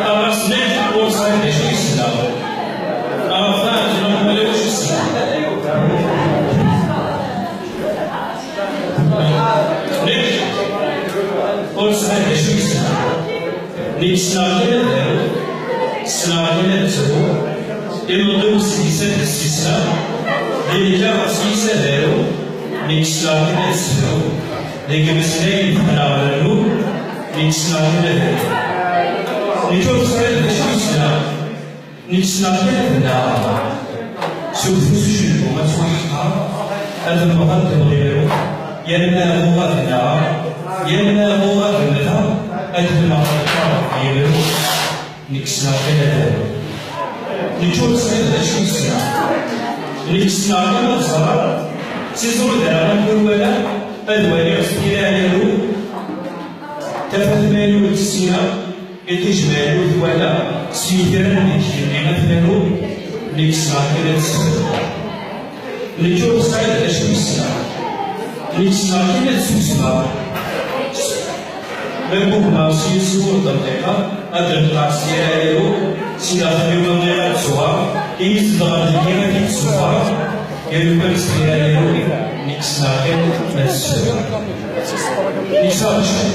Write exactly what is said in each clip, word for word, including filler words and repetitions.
Aɣas nekk ur sɛiɣ d acu yesla. Aɣas nekk ur sɛiɣ d acu yesla. Nekk ur sɛiɣ d acu yesla. Nekk ssneɣ kan ad aruɣ, ssneɣ kan ad ttruɣ, imeṭṭi-w seg-s ad d-ssisneɣ, d lǧareɣ seg-s ad aruɣ, nekk ssneɣ kan ad ssefruɣ, deg imeslayen ffɣeɣ rennuɣ, nekk ssneɣ kan ad aruɣ. Nekk ur ẓriɣ d acu i ssneɣ, nekk ssneɣ kan ad nnaɣeɣ. S ufus ucelbu ad ttwaḥeqreɣ, ad mmɣeɣ d lɣiru, yerna uɣ ad nnaɣeɣ, yerna uɣ ad mmteɣ, ad mmɣeɣ d ṭṭerf yemru. Nekk ssneɣ kan ad aruɣ. Nekk ur ẓriɣ d acu i ssneɣ. Nekk ssneɣ kan ad ẓreɣ, s iẓru daɣen ur walaɣ, ad waliɣ s tira aru, tafat ma ur tt-ssineɣ, iṭij ma ur t-walaɣ, s yitran deg igenni ad t-aruɣ, nekk ssneɣ kan ad ssefruɣ. Nekk ur sɛiɣ d acu i ssneɣ. Nekk ssneɣ kan ad susmeɣ. Ma ggugmeɣ s yiwen ur d-nṭiqeɣ, ad d-nṭeqeɣ s yir aɛiru, s yidɣaɣen-iw ma bɣiɣ ad ttsuɣeɣ, imi zedɣen deg-i ad t-id-ssufɣeɣ, yernu kan s yir aɛiru, nekk ssneɣ kan ad ssefruɣ. Nekk ssneɣ kan,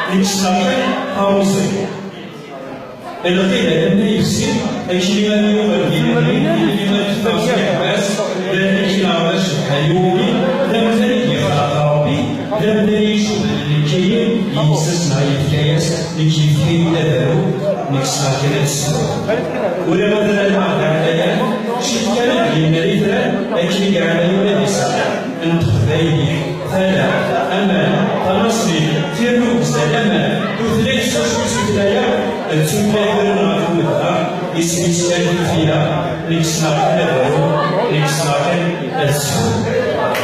nekk ssneɣ kan taruẓi. Lqid alamma yefsi, akken iman yuɣal d iman, akken iman teffeɣ s leḥbas, d amek i neɛreḍ acebḥan i wumi, d amdan i d-yexleq Ṛebbi, d amdan i icuban lkayim, yemsas neɣ yefka-yas, nekk yefka-yi-d adaru, nekk ssneɣ kan ad ssefruɣ. Ula ma d alma d ɛlayan, ciṭ kan ad d-yemmal itran, akken i yeɛna yula di ssaɛa n teqbaylit. Tala, aman, tanaṣlit, tirrugza, laman, tutlayt s wacu i ttmeslayeɣ, d tutlayt ɣer ɣef umedɣaɣ, isem-is kan tfila, nekk ssneɣ kan ad aruɣ, nekk ssneɣ kan ad ssefruɣ.